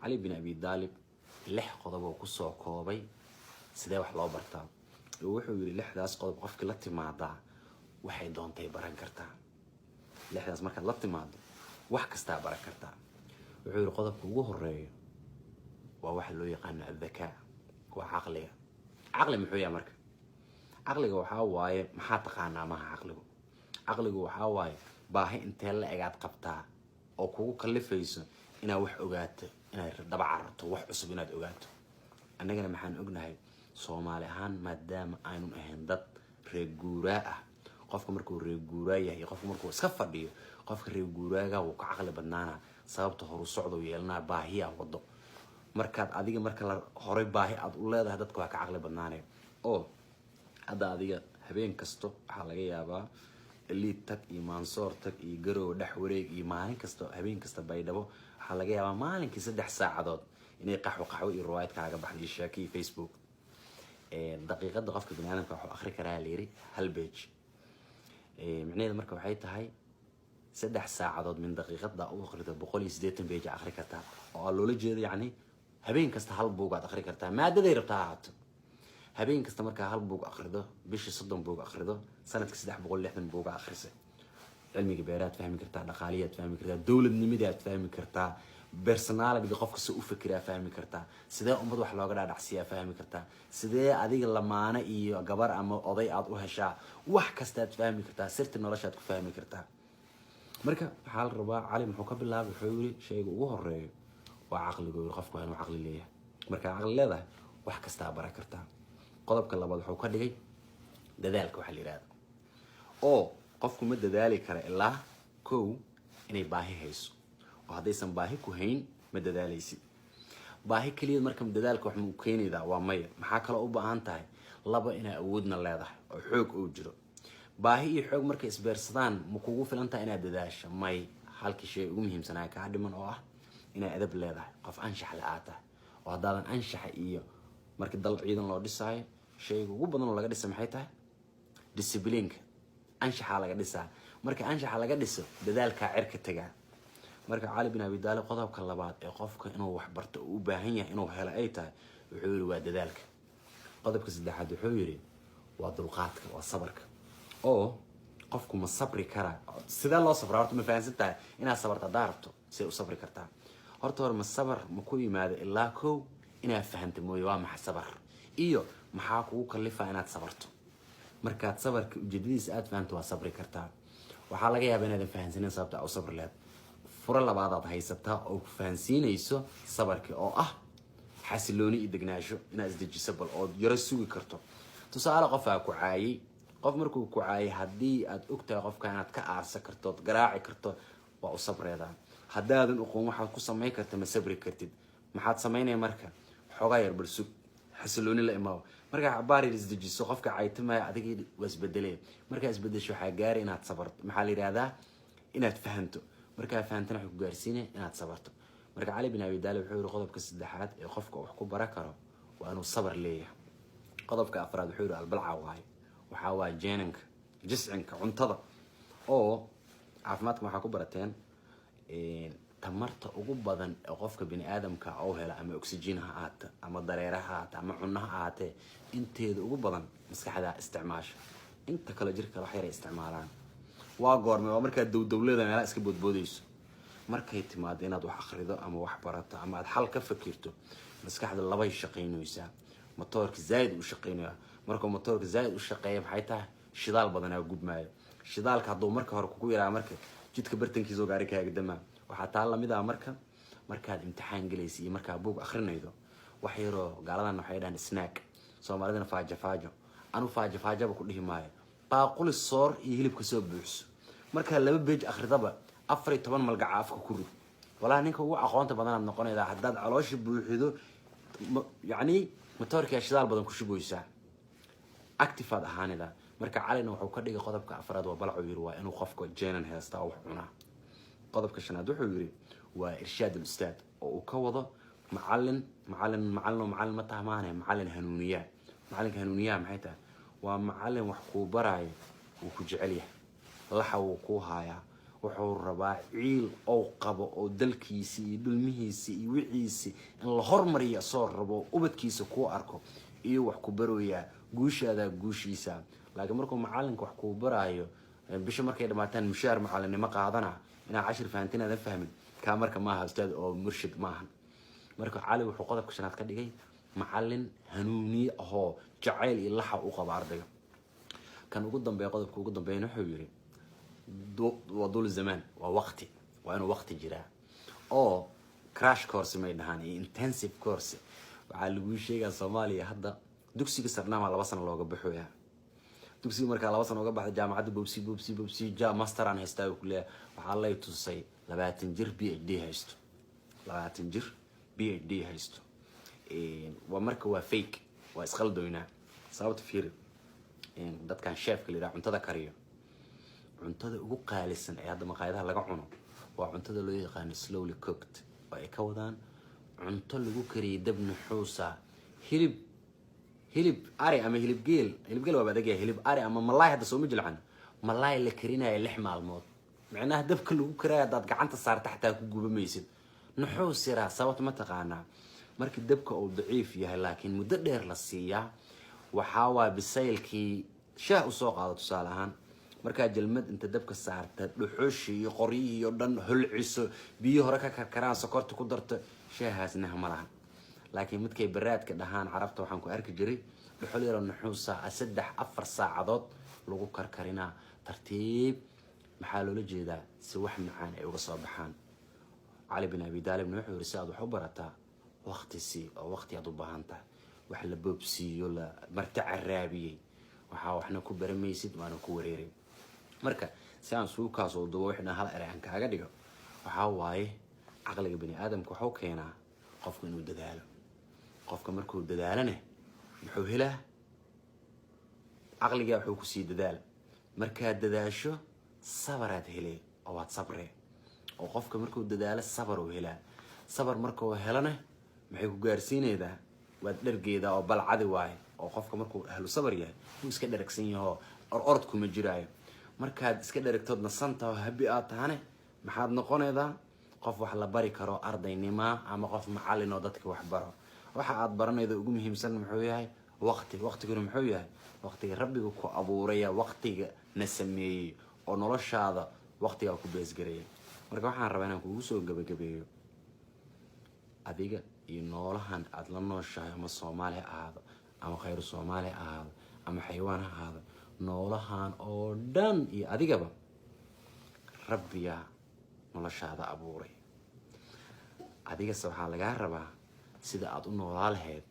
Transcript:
Cali bin Abi Daalib lix qodob oo kusoo koobay sidee wax loo bartaa. Wuxuu yidhi lixdaas qodob qofkii la timaadaa waxay doontay baran kartaa. Lixdaas markaad la timaado, wax kastaa baran kartaa. Wuxuu yidhi qodobka ugu horeeyo waa waxa loo yaqaano الذكاء, waa caqliga. Caqli muxuu yahay marka? Caqliga waxaa waaye maxaa taqaanaa maha. Caqligu waxaa waaye baahi intee la egaad qabtaa oo kugu kalifayso inaad wax ogaato, inaad daba cararto wax cusub, inaad ogaato. Annagana maxaan ognahay Soomaali ahaan? Maadaama aynu ahayn dad reer guuraa ah, qofka markuu reer guuraa yahay iyo qofka markuu iska fadhiyo, qofka reer guuraaga wuu ka caqli badnaana. Sababta horu socdo yeelanaa baahiyaa wado. Markaad adiga marka la horay baahi aad u leedahay, dadka waa ka caqli badnaanaya. Oo hadda adiga habeen kasto waxaa laga yaabaa Eliid tag iyo Maansoor tag iyo Garowe dhex wareeg iyo maalin kasta, habeen kasta Baydhabo, waxaa laga yaabaa maalinkii 3 saacadood inay qaxwo qaxwo iyo riwaayad kaaga baxda iyo sheeko iyo Facebook. Daqiiqada qofka bani aadamka wuxuu akhri karaa, layiri, hal page. Micnaheedu marka waxay tahay 3 saacadood min daqiiqada u akhrido 180 page akhri kartaa, oo aa loola jeedo yacni habeen kasta hal buug aad akhri kartaa, maadaday rabtaa ha ahaato. Habeen kasta markaa hal buug akhrido, bishii 30 buug akhrido, sanadkii 360 buuga akhrisay. Cilmiga beeraad fahmi kartaa, dhaqaaliyaad fahmi kartaa, dowladnimadaad fahmi kartaa, personalityga qofka si u fikiraa fahmi kartaa, sidee ummad wax looga dhaadhacsiyaa fahmi kartaa, sidee adiga lamaane iyo gabar ama oday aad u heshaa, wax kastaad fahmi kartaa, sirta noloshaad ku fahmi kartaa. Marka waxaa la rabaa, Cali muxuu ka bilaabay? Wuxuu yiri shayga ugu horeeyo waa caqligu. Yiri qofku waa inuu caqli leeyahay. Markaa caqli leedahay, wax kastaa bara kartaa. Qodobka labaad wuxuu ka dhigay dadaalka. Waxaa la yihahda oo qofku ma dadaali kara ilaa kow inay baahi hayso, oo haddaysan baahi ku hayn ma dadaalaysid. Baahi keliya marka dadaalka wax ma u keenaydaa? Waa maya. Maxaa kaloo u baahan tahay? Laba, inaa awoodna leedahay oo xoog uu jiro. Baahi iyo xoog markay isbeersadaan, ma kugu filan tahay inaad dadaasho? May. Halkii shay ugu muhiimsanaa kaa dhiman, oo ah inaad edab leedahay, qof anshax le aad tahay. Oo haddaadan anshaxa iyo markii dal ciidan loo dhisaayo, shayga ugu badan oo laga dhisa maxay tahay? Disciplineka, anshaxaa laga dhisaa. Marka anshaxa laga dhiso, dadaalkaa cirka tagaa. Marka Cali bin Abi Daalib qodobka labaad ee qofka inuu wax barto uu u baahan yahay inuu helo ay tahay, wuxuu yidhi, waa dadaalka. Qodobka saddexaad wuxuu yidhi waa dulqaadka, waa sabarka. Oo qofku ma sabri karaa? Sidee loo sabraa horta? Ma fahansan tahay inaad sabarta? Haddaa rabto, see u sabri kartaa? Horta hore ma sabar ma ku yimaado ilaa kow inaad fahanta mooye waa maxay sabar iyo maxaa kugu kalifaa inaad sabarto. Markaad sabarka ujeedadiisa aad fahanto, waa sabri kartaa. Waxaa laga yaabaa inaadan fahansanin sababta aa u sabri lahayd. Furo labaadaad haysataa oo ku fahansiinayso sabarkii, oo ah xasilooni iyo degnaasho, inaad isdejiso bal ood yaro sugi karto. Tusaale, qofaa ku caayay. Qof markuu ku caayay, haddii aad ogtahay qofka inaad ka aarsan karto ood garaaci karto, waa u sabreedaa. Haddaadan uqoon waxaad ku samayn karta, ma sabri kartid. Maxaad samaynaya marka? Xoogaa yar bal sug, xasilooni la imaawo. Markaa cabaar yar isdejiso, qofka caytamaya adigii waa isbedelaya. Markaa isbedesho, waxaa gaari inaad sabarto. Maxaa la yidhahdaa? Inaad fahanto. Markaa fahantana, waxay ku gaarsiinaya inaad sabarto. Marka Cali bin Abi Daalib wuxuu yihi qodobka saddexaad ee qofka wax ku bara karo waa inuu sabar leeyahay. Qodobka afraad wuxuu yihi البلع waaye. Waxaa waaye jeenanka, jiscinka, cuntada oo caafimaadka. Waxaa ku barateen tamarta ugu badan ee qofka bini aadamka oo hela, ama oxygen ha ahaata ama dareere ha ahaata ama cunno ha ahaatee, inteeda ugu badan maskaxda isticmaasha. Inta kale jirka wax yaray isticmaalaan. Waa goorme? Waa markaad dowdowlada meelaha iska boodboodayso. Markay timaado inaad wax akhrido ama wax barato ama aad xal ka fakirto, maskaxda labay shaqaynaysaa, motoorka zaaid u shaqaynaya. Markuu motoorka zaaid u shaqeeya, maxay tahay? Shidaal badanaa gubmaayo. Shidaalka hadduu marka hore kugu yaraa, marka jidka bartankiisa gaari kaaga damaa. Waxaa taa lamid ah marka markaad imtixaan gelaysa iyo markaa buug akrinaydo, wax yaroo gaaladan waxay dhahaan snack, Soomaalidana faajo faajo. Anu faajo faajaba ku dhihi maayo. Baaquli soor iyo hilibka soo buuxso. Markaa laba page akridaba, 14 malgaca afka ku rid. Walahi ninka ugu aqoonta badanaad noqonaydaa haddaad caloosha buuxido. Yacni motoorkaa shidaal badan ku shubaysaa, active aad ahaanida. Marka Calina wuxuu ka dhigay qodobka afraad waa balcu. Yiri waa inuu qofka jeenan heystaa oo wax cunaa. Qodobka shanaad wuxuu yiri waa إرشاد الأستاذ, oo uu ka wado macalin. Macalin macalin oo macalin ma taha maahane, macalin hanuuniyaa. Macalinka hanuuniyaha maxay tahay? Waa macalin wax kuu baraayo, wuu ku jecel yahay, laxa wuu kuu haayaa. Wuxuu rabaa ciil ou qabo oo dalkiisi iyo dhulmihiisi iyo wixiisi in la hormariya soo rabo, ubadkiisa kuu arko iyo wax ku baroyaa, guushaadaa guushiisa. Laakiin markuu macalinka wax kuu baraayo, bisha markay dhamaataan mushaar macalinimo qaadana, inaa cashir fahantin aadan fahmin kaa, marka maaha ustaad oo murshid maahan. Marka Cali wuxuu qodobka shanaad ka dhigay macalin hanuuniye ahoo jacayl iyo laxa u qaba ardayga. Kan ugu dambeeya, qodobka ugu dambeeyana, wuxuu yiri waa dul zamaan, waa waqti, waa inuu waqti jiraa oo crash course may dhahaan iyo intensive course. Waxaa laguu sheegaa Soomaaliya hadda dugsiga sarnaama 2 sano looga baxoyaa. Dugsiga markaa 2 sano uga baxda, jaamacadda bobsi bobsi bobsi, ja master aan haystaa uu kuleeyahay. Waxaa lay tusay 20 jir PhD haysto, 20 jir PhD haysto. Waa marka waa fake, waa isqaldoynaa. Sababta fiiri, dadkan chefka la yidhaha cuntada kariyo, cuntada ugu qaalisan ee hadda maqaayadaha laga cuno waa cuntada loo yaqaano slowly cooked, oo ay ka wadaan cunto lagu kariyay dab nuxuusa, hilib ari ama hilib geel. Hilib geel waaba adagyahay. Hilib ari ama malaay hadda sooma jilcan, malaay la karinayo 6 maalmood, micnaha dabka lagu karaayo haddaad gacanta saarta xataa ku gubamaysid, nuxuus yaraa. Sababta ma taqaanaa? Markii dabka uu daciif yahay laakiin muddo dheer la siiyaa, waxaa waa bisaylkii. Shaah usoo qaado tusaale ahaan, markaa jalmad inta dabka saarta, dhuxushii iyo qoryihii oo dhan holciso, biyo hore ka karkaraan, sokorta ku darto, shaahaasna ma laha. Laakiin midkay baraadka dhahaan Carabta, waxaan ku arki jiray dhuxul yaroo nuxuusa, 3-4 saacadood lagu karkarinaa tartiib. Maxaa loola jeedaa? Si wax macaan ay uga soo baxaan. Cali bin Abi Daalibna wuxuu yiri, si aad wax u barataa waqti sii, oo waqti aad u baahan tahay. Wax la boobsiiyo, la marti caraabiyey, waxaa waxna ku baramaysid, waana ku wareeray. Marka si aan suukaas oo dubo wixii dhan hal erey aan kaaga dhigo, waxaa waaye caqliga bani aadamka waxuu keenaa qofku inuu dadaalo. Qofka markuu dadaalane muxuu helaa? Caqligaa wuxuu kusii dadaal. Markaad dadaasho sabaraad hele oo waad sabree, oo qofka markuu dadaalo sabar uu helaa. Sabar markuu helana maxay ku gaarsiinaydaa? Waad dhargeedaa oo balcadi waaye, oo qofka markuu ahlu sabar yahay wuu iska dharagsan yahoo or orod kuma jiraayo. Markaad iska dharagtood nasanta oo habi aad tahane, maxaad noqonaydaa? Qof wax la bari karo, ardaynima ama qof macalin oo dadka wax baro. Waxa aad baranaydo ugu muhiimsan muxuu yahay? Waqti. Waqtiguna muxuu yahay? Waqtiga Rabbiga ku abuuraya, waqtiga na sameeyey oo noloshaada waqtigaa ku beesgareeyay. Marka waxaan rabaa inaan kugu soo gabagabeeyo, adiga iyo noolahan aada la nooshahay, ama Soomaali ha ahaado ama khayru Soomaali ha ahaado ama xayawaan ha ahaado, noolahan oo dhan iyo adigaba Rabbigaa noloshaada abuuray. Adigase waxaa lagaa rabaa sida aada u noolaa lahayd.